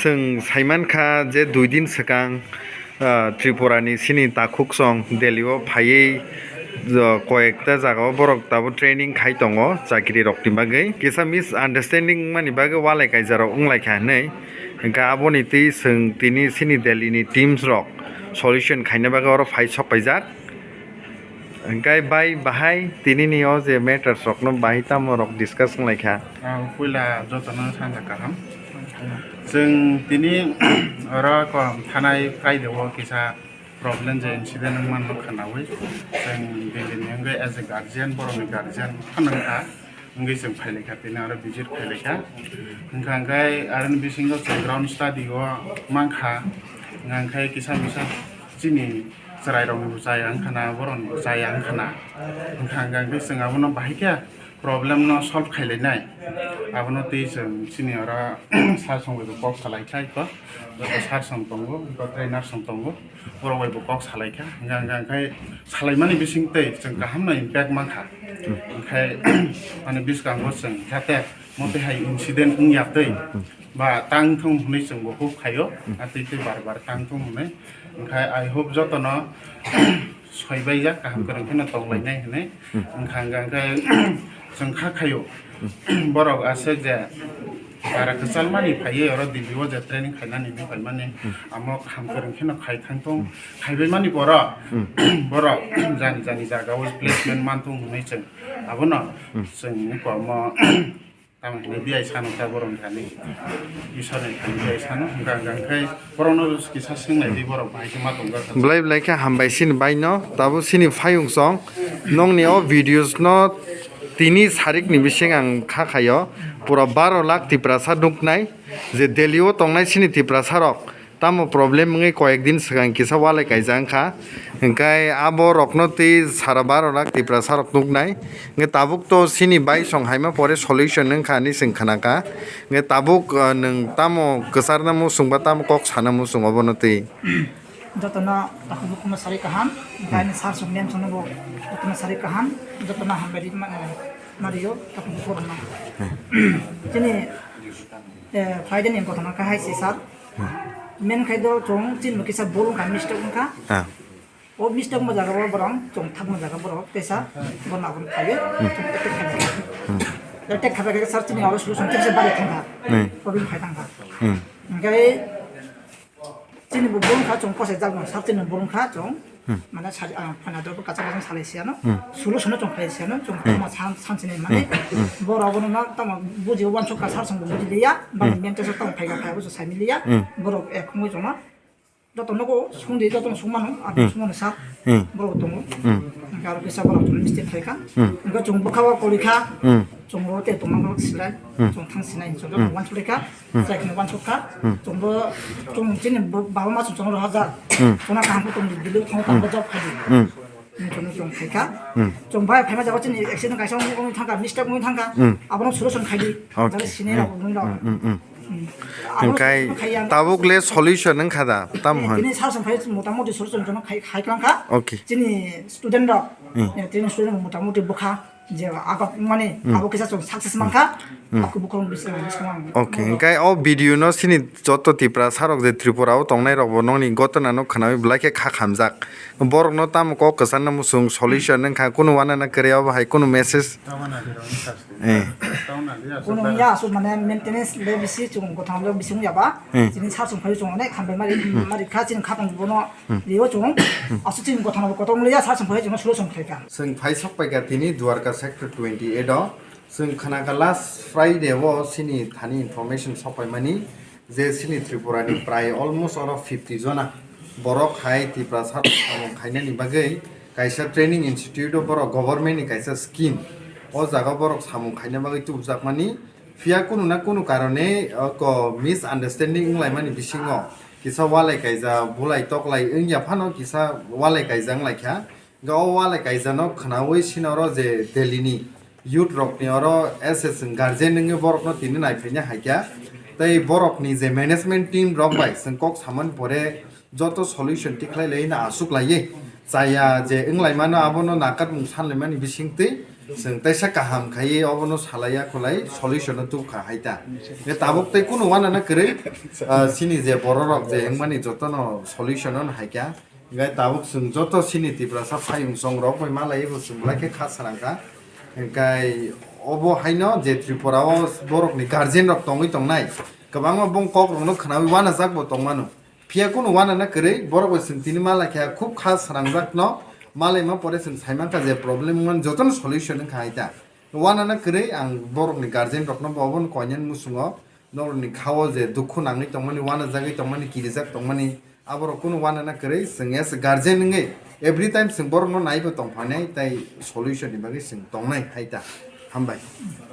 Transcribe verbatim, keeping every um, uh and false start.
Chwng saimankha je dui din swkang, ah, Tripura ni sini takhuksong Delhi o phaiwi, jo, koyekta jaga o borok tabuk training khai tongo chakiri rok ni bagwi. Kisa misunderstanding wngmani bagwi walai kaijak rok wnglaikha hinwi. Hwnkhe aboni twi chwng tini sini Delhi ni teams rok solution khaina bagwi oro phai sok paijak. Hwnkhe bai bahai tinini o je matters rokno bahai tamo rok discuss wnglaikha. Ah, puila jotono sanja kaham. Chwng tini oro kom thanai Friday o kisa problem je incident wngmano khwnawi chwng Delhi ni wngwi as a guardian, borokni guardian phano wngkha. Wngwi chwng phailaikha, tini oro visit phailaikha. Hwnkha hwnkhe aroni bisingo chwng ground study o mankha, hwnkha hwnkhe kisa misa chini chwrairoknibo chaya wngkhana, boroknibo chaya wngkhana. Hwnkha hwnkha hwnkhe chwng abono bahai khe problem no solve khailainai. Abono twi chwng chini oro sir songbai bo kok salai kha iko, joto sir song tongo, iko trainer song tongo. Borok bai bo kok salai kha, hwnkha hwnkha hwnkhe salaimani bising tei chwng kaham no impact mankha. Hwnkhe ani bwskango chwng jate mote hai incident wngya tei ba tang thung hwnwi chwng bo hope khaio, a twi twi bar bar tang thung hwnwi. Hwnkhe I hope jotono soi baijak, kaham kwrwng kheno tong lainai hwnwi. Hwnkha hwnkha hwnkhe chwng kha khaio, borok aswk je para kwchalmani phaiwi oro Delhi o je training khainani hinwi phaimani, amo kaham kwrwng kheno khai thang thung, khaibai mani borok, borok jani jani jaga o placement man thung hwnwi chwng abono chwng omo tamo hinwi biyai sano ta borok thani Isor ni thani biyai sano hwnkha hwnkha hwnkhe borokno kisa swng nai di borok bahai khe ma tongo. Belai belai khe hambai sini baino, tabuk sini phayung song nongni o videos no tini sarik ni bising ang kha khaio, pura baro lakh Tiprasa nuknai je Delhi o tongnai sini Tiprasa rok tamo problem wngwi koyek din swkang kisa walai kaijak wngkha, hwnkhe abo rokno twi sara baro lakh Tiprasa rok nuknai, hwnkhe tabuk to sini bai song haima pore solution wngkha hinwi chwng khnakha, hwnkhe tabuk, ah, nwng tamo kwcharna muchung ba tamo kok sana muchung obono twi. Jotono takhuk bukhukno sari kaham, gaini sar song nem songno bo jotono sari kaham, jotono hambai ri ma-, mario takhuk bukhuk rokno. Chini, eh, Friday ni gothono kahai si sar. Men khai do chwng chini bo kisa bol wngkha, mistake wngkha. Ah. O mistake mo jaga o borok chwng thak mo jaga borok tesa borok aboni khaio chwng attack khai. Attack khai khe sar chini oro solution kisa bari thangkha. Hmm. Problem khai thangkha. Hmm. Hwnkhe chini bo bol wngkha chwng kosai jak no sar chini bol wngkha chwng. Hmm. Mane sari, ah, phana do kacha kacha salai siya no. Hmm. Solution no chwng khai siya no chwng tamo san, san chini mane. Hmm. Borok abono no tamo buji wansuk ka sar chwng buji liya. Ba hmm. Mente so tamo phai ga phai bo sai miliya. Hmm. Borok ek khungwi chwng no. Joto nogo sungdi, joto sungmano, abo hmm. Sungmano sa, hmm. Borok tongo. Hmm. Hingke aro kisa borok tuli mistake khaikha. Hmm. Hingke chwng bwkha o korikha, hmm. Chwng ro te tongma borok silai, hmm. Chwng thang sinai, chwng hmm. Wansukha, hmm. Chwng wansukha, hmm. Chwng bo, chwng chini bo-, baba ma chwng chwng rohorjak. Hmm. Chwng kaham khe tongdi, bili thang hmm. Tang job khaidi. Hmm. Chwng chwng khaikha. Hmm. Chwng bai phaima jaga chini accident kaisa wngwi thangkha, mistake wngwi thangkha. Hmm. Abono solution khaidi. Okay. Jaga sini hmm. Rok wngwi rok. Hmm, hmm, hmm. Hmm. Hingkai tabuk le solution wngkha da, tamo hwn? Tini sar song phai motamoti solution jono khai, khai klangkha. Okay. Chini student rok, hmm. Eh, tini student rok motamoti bwkha je agok mani hmm. Abo kisa chwng success mankha. Hmm. Aku bukhong bis-, eh, biskang ang. Okay, hingkai o video no sini joto Tiprasa rok je Tripura o tongnai rok bo nokni gotona no khwnawi belai khe kha khamjak. Borok no tamo kok kwcharna muchung solution wngkha, kunu wanana kwrwi abo hai kunu message. Eh. Kono ya asuk mane maintenance le bisi chwng gothang le bisi wngya ba. Eh. Chini sar song phai chwng onek hambai mari, hmm. Mari kha chini khapang bono. Hmm. Leo chwng. Hmm. Asuk chini gothang le kotong le ya sar song phai chwng solution khai kha. Chwng phai sok pai kha tini Dwarka sector twenty eight o. Chwng khana kha last Friday o chini thani information sok pai mani. Je chini Tripura ni prai almost oro fifty jona borok hai Tiprasa rok samung khainani bagwi kaisa training institute o borok government ni kaisa scheme o jaga borok samung khaina bagwi tubujak mani, phiya kunu na kunu karone oko misunderstanding wnglaimani bisingo kisa walai kaija bulai toklai wngya phano kisa walai kaija wnglaikha. Ga o walai kaijano khwnawi sinoro je Delhi ni youth rokni oro as a chwng guardian wngwi borokno tini naiphaina haikha. Tei borokni je management team rok bai chwng kok samani pore joto solution tikhlai laina aswk laiwi chaya je wnglaimano abono nakarmung sanlaimani bisingtwi Chwng teisa kaham khaiwi obono salaiya khulai solution no tubkha hai ta. Ye tabuk tei kunu wanana kwrwi, ah, chini je bororok je wngmani jotono solution no hai kha. Hingke tabuk chwng joto chini Tiprasa phaiyung chongrok bai malaiwi bo chwng belai khe kha srang kha. Hingke obo haino je Tripura o borokni guardian rok tongwi tongnai, kwbangma bong kok rokno khnawi wanajak bo tongmano. Phiya kunu wanana kwrwi, borok bai chwng tini malai kha khub kha srangjak no, malaima pore chwng sai mankha je problem wngmani jotono solution wngkha hai ta. Wanana kwrwi ang borokni guardian rokno bo obono koinani muchungo norokni khao je dukhu nangwi tongmani, wanajagwi tongmani, kirijak tongmani, aborok kunu wanana kwrwi chwng as a guardian wngwi every time chwng borokno naibo tongphanai tei solution ni bagwi chwng tongnai hai ta. Hambai.